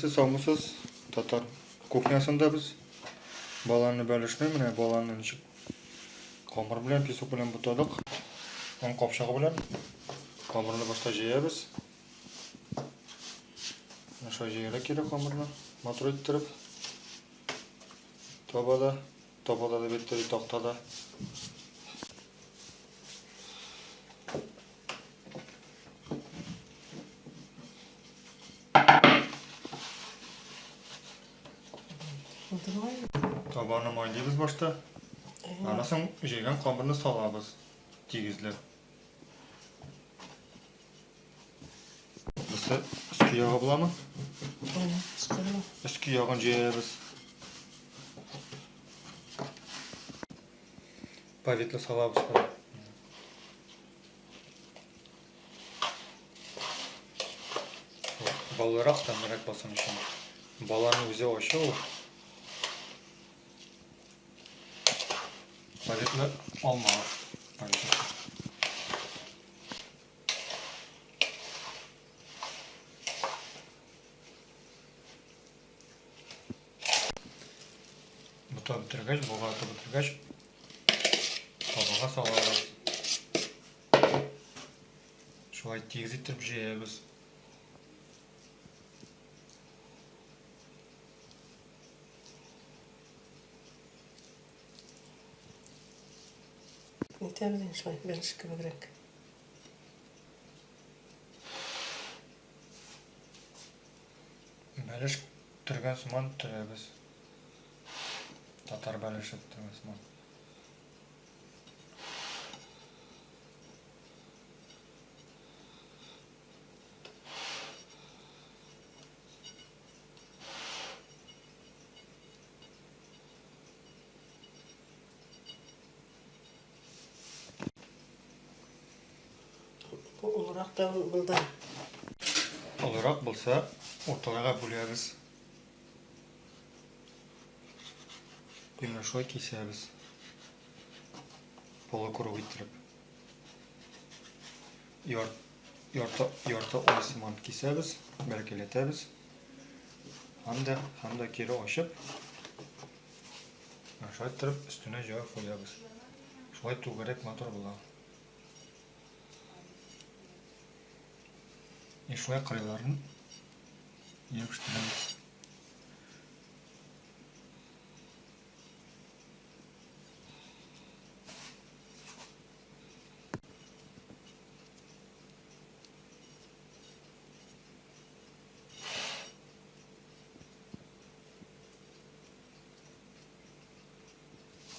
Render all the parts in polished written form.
Исәнмесез, саумысыз. Татар кухнясында без баланны бәлешне, менә баланны ничек камыр белән, песок белән бутадык. Он капчыгы белән камырны башта җәябез. Менә шулай җәяргә кирәк камырны, матур иттереп. Табада, табада да бит тактада. Табаны майлыйбыз башта. Аннан соң җәйгән камырны салабыз тигезләп. Бусы өске ягы буламы? Өске ягын җәябез. Повидло салабыз. Баллырак тәмлерәк булсын өчен. Баланы үзе ачы ул. Повидло алма. Повидло. Бутап бетергәч, болгатып бетергәч, табага салабыз. Шулай тигез иттереп җәябез. Итәбез инде шулай, беренче кебегрәк. Бәлеш төргән сыман төрәбез. Татар бәлеше төргән сыман. Бу олырак та булды. Олырак булса, урталайга бүләбез. Менә шулай кисәбез. Полукруг иттереп. Яр, ярты, ярты ай сыман кисәбез, бәләкәйләтәбез. Һәм дә, һәм дә кире ачып, шулай иттереп өстенә җәеп куябыз. Шулай түгәрәк матур була. И шулай кырыйларын ябыштырабыз.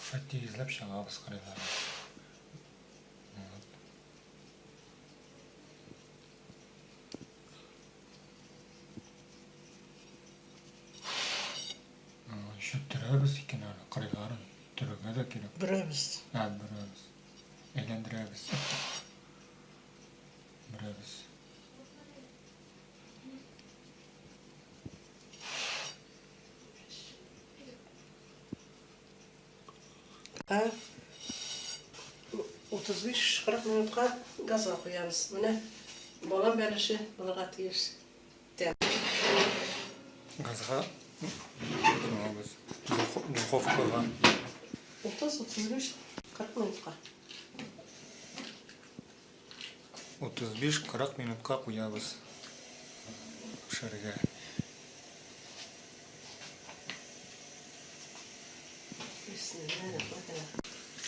Шулай тигезләп чыгабыз кырыйларын. Вот. Еще төрәбез икән әле, кырыйларын төрергә дә кирәк. Бөрәбез. Ә, бөрәбез. Әйләндерәбез. Бөрәбез. Ә 35-40 минутка газга куябыз. Менә балан бәлеше булырга тиеш. Газга салабыз. Духовкага. 30-35, 40 минутка. 35-40 минутка куябыз пешерергә.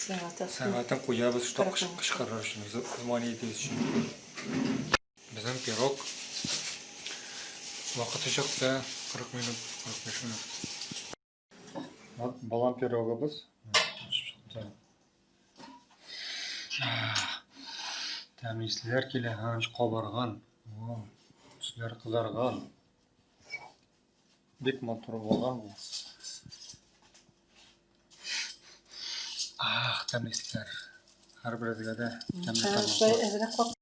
Сәгатен куябыз, чтоб кычкырыр өчен, звонить итү өчен. Безнең пирог вакыты чыкты, 40 минут, 45 минут. Вот балан пирогыбыз чыкты. Тәмле исләр килә, кабарган. Төсләр кызарган. Бик матур булган бу. Ах, тәмле исләр. Һәрберебезгә дә тәмле табын.